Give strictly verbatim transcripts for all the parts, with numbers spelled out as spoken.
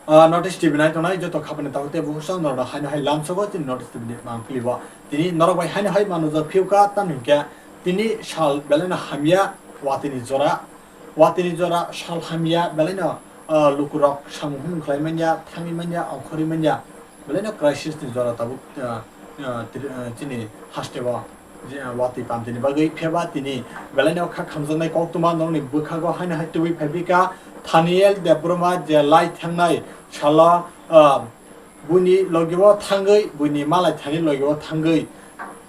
Ah, Notice T V nai tongnai joto khapani takhuk tei bukhuk chwng norokno haino hai lamsogo chini Notice T V ni mangpili bo. Tini norok bai haino hai manujak phiyuka, tamni hwnkhe tini sal belaino hamya, watini jora, watini jora sal hamya, belaino, ah, lukurok samung humung khlai manya, thangwi manya, ongkhorwi manya, belaino crisis ni jora tabuk, ah, ah, tiri-, ah, chini hasteo. Je, watwi pamtini bagwi pheba tini belaino kha khamjaknai koktwma nokni bwkhago haino hai tubui phaiphika Thaniel Debbarma je lai thangnai salo, ah, buini logio thangwi, buini malai thani logio thangwi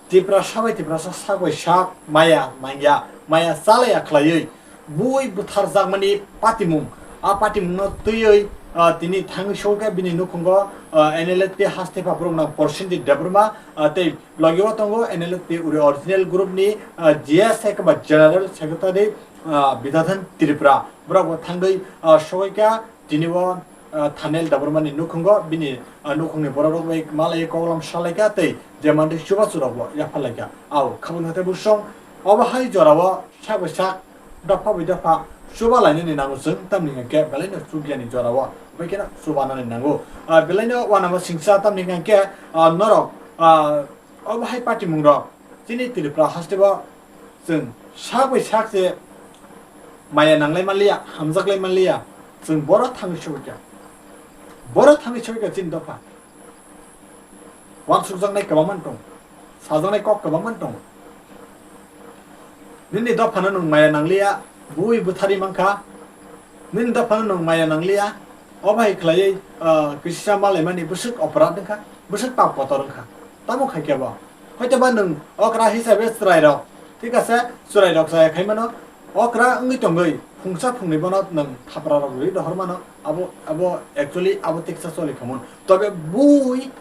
Tiprasa bai Tiprasa sak bai sak maya nangya, maya chalaya khwlaiwi bui butharjakmani patimung. A patimungno twiwi, ah, tini thangwi sokha bini nukhungo, ah, N L F T haste phaprokno Porsenjit Debbarma, ah, tei logi o tongo N L F T uri original group ni, ah, G S hai khe ba General Secretary, ah, Bidadhan Tripura. Borok bo thangwi, ah, sokha tini o, ah, Thaniel Debbarma ni nukhungo bini, ah, nukhungni borok rok bai malai koklam salaikha tei je mantwi chubachu rok bo yaphar laikha. Ao khabang hatai busong obo hai jora o sak bai sak dopha bai dopha chuba lainani nango chwng, tamni hwnkhe belaino chukyani jora o bai kheno chuba nani nango. Ah, belaino uanama singsa tamni hwnkhe, ah, norok, ah, obo hai patimung rok chini Tripura haste o chwng sak bai sak se maya nanglai manliya, hamjaklai manliya, chwng boro thangwi sokya, boro thangwi sokya chini dopha. Uansukjaknai kwbangma tong, sajaknai kok kwbangma tong. Nini dophano nwng maya nangliya, bui bwthari mankha. Nini dophano nwng maya nangliya, o bai khlaiwi, ah, kisa malaimani bwswk oporad wngkha, bwswk pap kotor wngkha. Tamo khaikhe bo. Hoitoba nwng okra hisabe chwrairok, thik ase, chwrairok chaya khaimano, okra wngwi tongwi phungsa phungni bono nwng thapra rok rwi dohor mano, abo, abo actually abo tiksa choli khamun. Tobe bui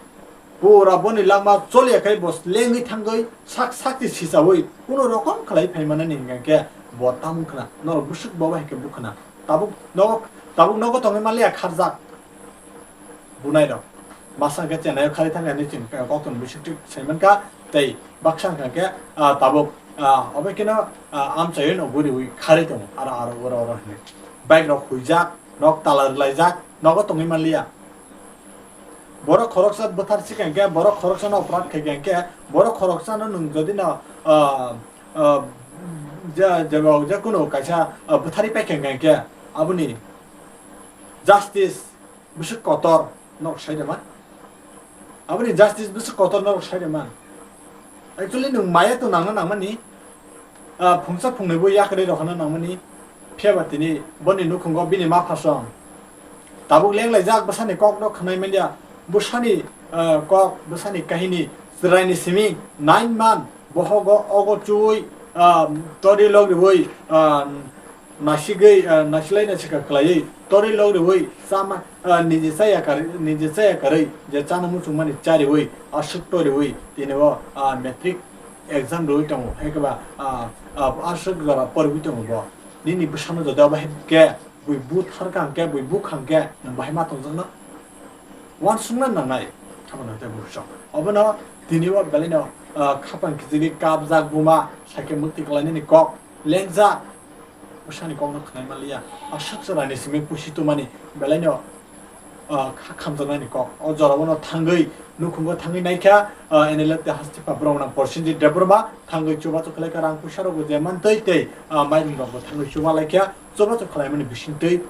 pura boni langma choliya khai bo lengwi thangwi sak sakti sisawi kuno rokom khlai phaimanani hingkha khe bo tamung khna, norok bwswk bo bai khe bukhna. Tabuk nogo, tabuk nogo tongwi manliya kharjak. Bunai rok masa khe chenai khari thangya hinwi chwng koktwma bisingtwi saimankha tei baksa wngkha khe, ah, tabuk, ah, obo kheno, ah, amchaiwi no guriwi khari tongo aro aro oro oro hinwi. Bike rok huijak, nok tala rwlaijak, nogo tongwi manliya. Borok khoroksa bwthar sikha hinkhe, borok khoroksano oporad khaikha hinkhe, borok khoroksano nwng jodi no, ah, ah, je, je, je kuno kaisa, ah, bwthari paikha hinkhe, aboni justice bwswk kotor norok sai rwma. Aboni justice bwswk kotor norok sai rwma. Actually nwng maya to nangna nangmani, ah, phungsa phungnwi bo yakarwi rohorna nangmani. Phiya ba tini boni nukhungo bini ma phasong tabuk lenglaijak bwsani kokno khwnai manya. Bwsani, ah, kok, bwsani kahini chwraini simi nine month bohogo ogo chuwi, ah, tori logriwi, ah, nasigwi, ah, nasilai nasikha khlaiwi tori logriwi chama, ah, niji chaya kar-, niji chaya karwi je chana muchungmani chariwi aswk toriwi tini o, ah, matric exam rwwi tongo, hai khe ba, ah, ah, aswk jora poriwi tongo bo. Nini bwsano jodi obo hai khe bui butharkha hwnkhe, bui bukha hwnkhe nwng bahai ma tongjakno? Uansukna nangnai, khaphang tei bukhuk. Obono tini o belaino, ah, khaphang kichigwi kapjak buma, sakhe mukti khlainani kok lengjak. Bwsani kokno khwnai manliya. Aswk chwraini simi pusi tumani belaino, ah, kha khamjaknani kok. O jorao no thangwi, nukhungo thangwi naikha, ah, N L F T hastepha borok nang Porsenjit Debbarma thangwi chubachu khlaikha, rang puisa rokbo je mantwi tei, ah, mairum rokbo thangwi chuba laikha, chubachu khlaimani bisingtwi.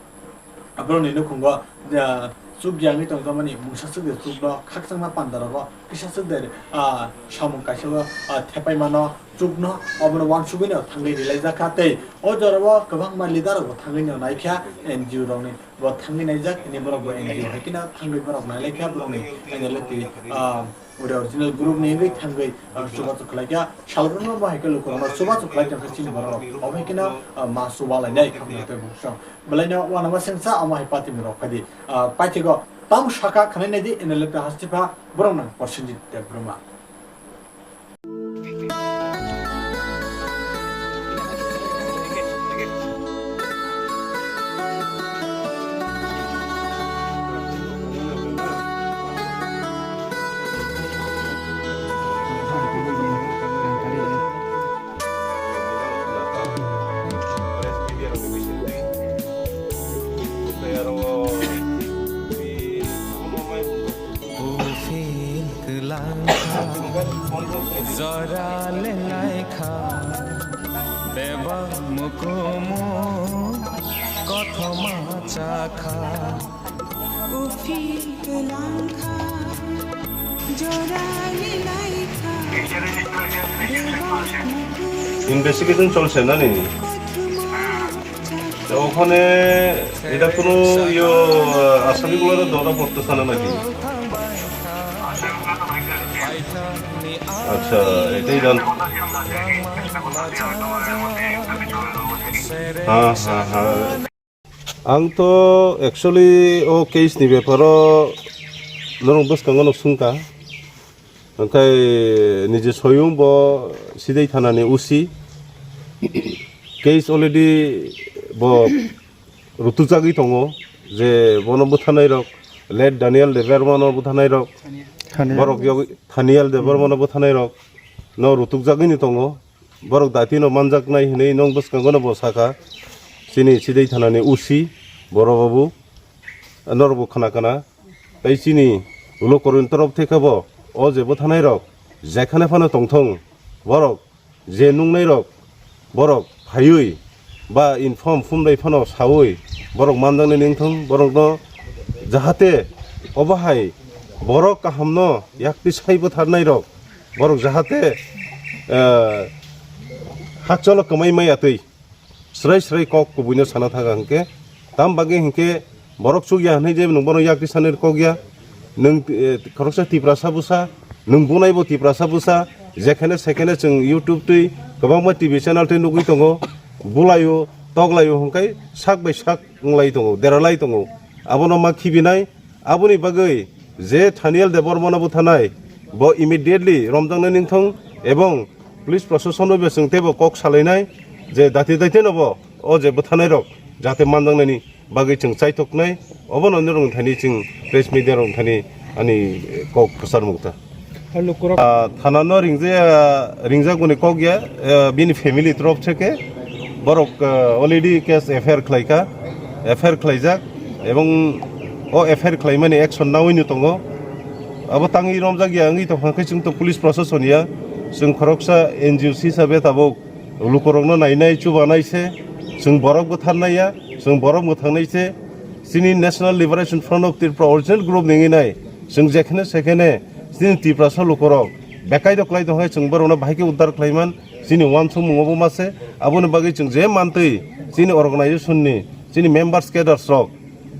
Borokni nukhungo, ah, chukya wngwi tongjakmani mungsa chukya chukno khakchangma pandarogo kisa chukde, ah, samung kaisao, ah, thepaimano chukno obono uansugwino thangwi rilaijak kha tei o jorao kwbangma leader rokbo thangwino naikha N G O rokni bo thangwi naijak tini borokbo N G O hai kheno thangwi borok nailaikha borokni N L F T, ah, Uri original group ni wngwi thangwi, ah, chubachu khlaikha. Salbrumno bo hai khe lukurokno chubachu khlai tongkha chini borok rok. Obo hai kheno, ah, ma chuba lainai khamna tei bukhuk. Belaino uanama sengsa omo hai patimung rok phaidi. Ah, paithigo tamo saka khwnai naidi N L F T hastepha borok nang Porsenjit Debbarma. Jora le lai kha, bebak mukumu kothoma cha kha. Ufi tulang kha, jora le lai kha, bebak mukumu Investigation চলছে না নি? Kothoma cha kha. তো ওখানে এটা কোনো ইয়ে, আসামিগুলোর ধরা পড়তেছে না নাকি? আচ্ছা, এটাই জান-, হ্যাঁ, হ্যাঁ, হ্যাঁ। Ang to actually o case ni beparo norok bwskango no swngkha. Hwnkhe niji soyung bo Sidai thana ni O C. Case already bo rutukjagwi tongo je bono bwtharnai rok, late Daniel Debbarma no bwtharnai rok, Thani. Borok yog-, Thaniel Debbarma no bwtharnai rok no rutukjagwi ni tongo. Borok dati no manjaknai hinwi nong bwskango no bo sakha. Chini Sidai thana ni O C Boro babu, norok bo khna khna. Tei chini ulo koroni torop thekhe bo o je bwtharnai rok jekhane phano tongthong, borok je nungnai rok, borok phaiwi ba inform phumdai phano sawi borok manjaknai nengthong, borokno jahate obo hai borok kahamno yakti sai bwtharnai rok, borok jahate, eh, hakcholo kwmai maya twi. Srai srai kok kubuino sana thaga hwnkhe, tam bagwi hwnkhe borok chukya hwnwi je nwng bono yakti sanwi kok ya, nwng, eh, khoroksa Tiprasa bwsa, nwng bunaibo Tiprasa bwsa, jekhene sekhene chwng YouTube twi kwbangma T V channel twi nugwi tongo, bulaio, toklaio hwnkhe sak bai sak wnglai tongo, deralai tongo. Abono ma khibinai, Aboni bagwi je Thaniel Debbarmano bwtharnai, bo immediately romjaknai nengthong ebong police proshasonno bo chwng teibo kok salainai je dati dati no bo o je bwtharnai rok jate manjaknaini bagwi chwng chaithoknai, obono norok thani chwng press media rok thani ani kok kwcharmung ta. Lukurok. Ah, thana no ringjaya, ringjak boni kok ya, eh, bini family torof theke borok, eh, already case F I R khlaika, F I R khlaijak, ebong o F I R khlaimani action nawi no tongo. Abo tangwi romjak ya wngwi tongkha khe chwng to police proshashan ya, chwng khoroksa N G O hisabe tabuk lukurokno nainai chubanai se, chwng borok bwtharnai ya, chwng borok mwthangnai se, chini National Liberation Front of Tripura original group ni wngwi nai, chwng jekhene sekhene chini Tiprasa lukurok bekai doklai tongkhe chwng borokno bahai khe uddar khlaiman, chini uansukmungo bo mase, aboni bagwi chwng je mantwi chini organization ni, chini members cadres rok,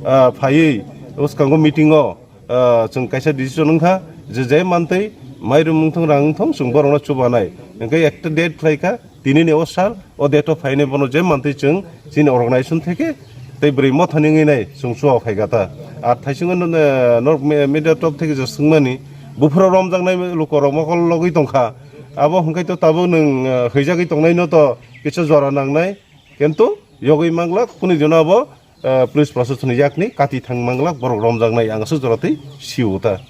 ah, phaiwi bwskango meeting o, ah, chwng kaisa decision wngkha je, je mantwi mairum wngthong rang wngthong chwng borokno chubanai, hwnkhe ekta date khlaikha. Tini ni o sal, o date o phainai bono je mantwi chwng chini organization theke tei bwrwi mothani wngwi nai chwng chuao phaikha ta. Ar thaisingo no, no, norok me-, media top theke je swngmani, buphuru romjaknai lukorok mokol logwi tongkha. Abo hwnkhe to tabuk nwng, eh, hwijagwi tongnaino to kisa jora nangnai. Kintu yogwi manglak kuni dino abo, eh, police proshasoni yakni kati thang manglak borok romjaknai ang aswk jora twi sio ta.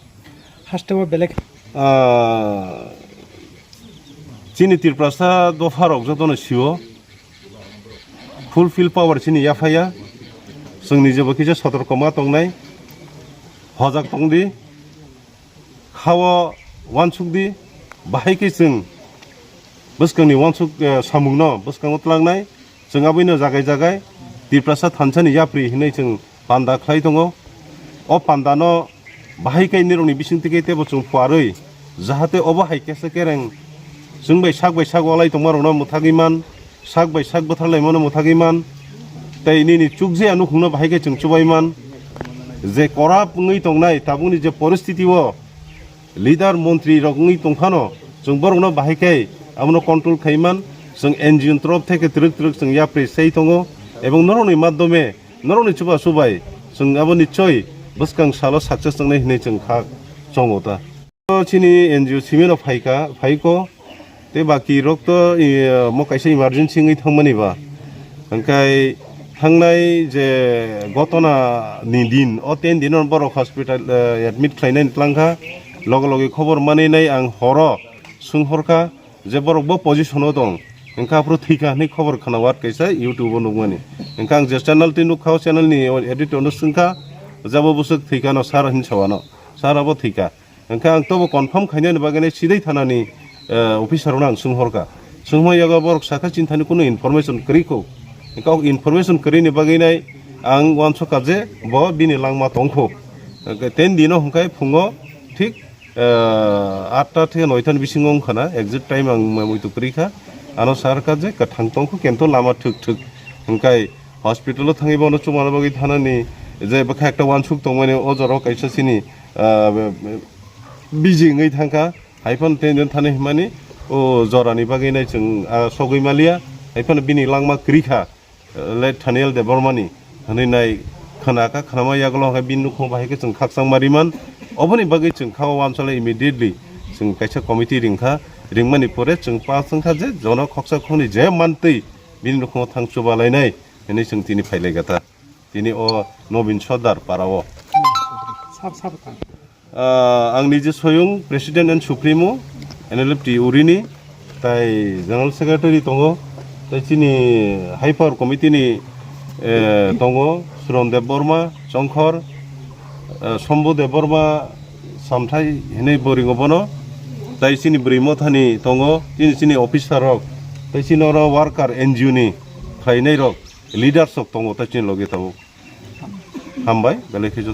Hasteo belek. Ah, chini Tiprasa dopharok jotono sio. Full field power chini yaphaya. Chwng nijebo kisa sotorko ma tongnai. Hojak tongdi. Khao uansukdi. Bahai khe chwng bwskangni uansuk, eh, samungno bwskango twlangnai. Chwng aboino jagai jagai Tiprasa thansani yapri hinwi chwng panda khlai tongo. O pandano bahai khe nirokni bisingtwi khe teibo chwng phuarwi, jahate obo hai kesa kereng chwng bai sak bai sak walai tongmarokno mwthagwi man, sak bai sak bwtharlaimano mwthagwi man, tei nini chukjaya nukhungno bahai khe chwng chubai man. Je corrupt wngwi tongnai tabukni je poristiti o, leader, montri rok wngwi tongphano, chwng borokno bahai khe abono control khai man, chwng N G O ni torof theke twrwk twrwk chwng yapri sai tongo, ebong norokni madhyome, norokni chuba chubai chwng abo nichoi bwskang salo success wngnai hinwi chwng kha chongo ta. Chini N G O simino phaika, phaiko, tei baki rok to, i, mo kaisa emergency wngwi thangmani ba. Hwnkhe thangnai je gotona ni din, o ten din o borok hospital, eh, admit khlainani twlang kha. Loge loge khobor manwi nai ang horo swng hor kha je borok bo position o tong, hwnkhe aphuru thwi kha hinwi khobor khna wat kaisa YouTube o nukmani. Hwnkhe ang je channel twi nuk kha, o channel ni editor no swng kha, jabo bwswk thwi kha no sir hinwi sa ano, sir abo thwi kha. Hwnkhe ang tobo confirm khainani bagwi nai sidai thanani, eh, officer rokno ang swnghorkha. Swnghma yago borok sakha chini thani kunu information kwrwi kho. Hwnkhe o information kwrwini bagwi nai ang uansukha je bo bini langma tongkho. Hwnkhe ten dino hwnkhe phungo thik, eh, atta theke noita ni bisingo wngkha na, exact time ang muitu kwrwi kha. Ano sakha je kwthang tongkho kento lama thwk thwk. Hwnkhe hospital o thangwi bono chumana bagwi thanani je bwkha ekta uansuk tongmani o jorao kaisa chini, ah, biji wngwi thangkha. Haiphano tei thani himani o jorani bagwi nai chwng, ah, sogwi maliya. Haiphano bini langma kwrwi kha, eh, late Thaniel Debbarmani hwnwi nai khna kha, khnama yagulo hwnkhe bini nukhung bahai khe chwng khakchangma riman. Oboni bagwi chwng kha o uansale immediately chwng kaisa committee ringkha, ringmani pore chwng pass wngkha je jono khoksa khoknwi je mantwi bini nukhungo thang chubalainai. Hwnwi chwng tini phailaikha ta. Tini o Nobin Sordar para o. Sab, sab ta. Ah, ang niji soyung President and Supremo, N L F T Urini, tai General Secretary tongo, tai chini High Power Committee ni, eh, tongo, Suron Debbarma, Chongkhor, eh, Sombu Debbarma, Samthai hinwi bo ringo bono, tai chini Bwrwi Mothani tongo, chini, chini officer rok, tai chini oro worker N G O ni khlainai rok, leaders rok tongo, tai chini loge tabuk. Hambai, belai khe joto.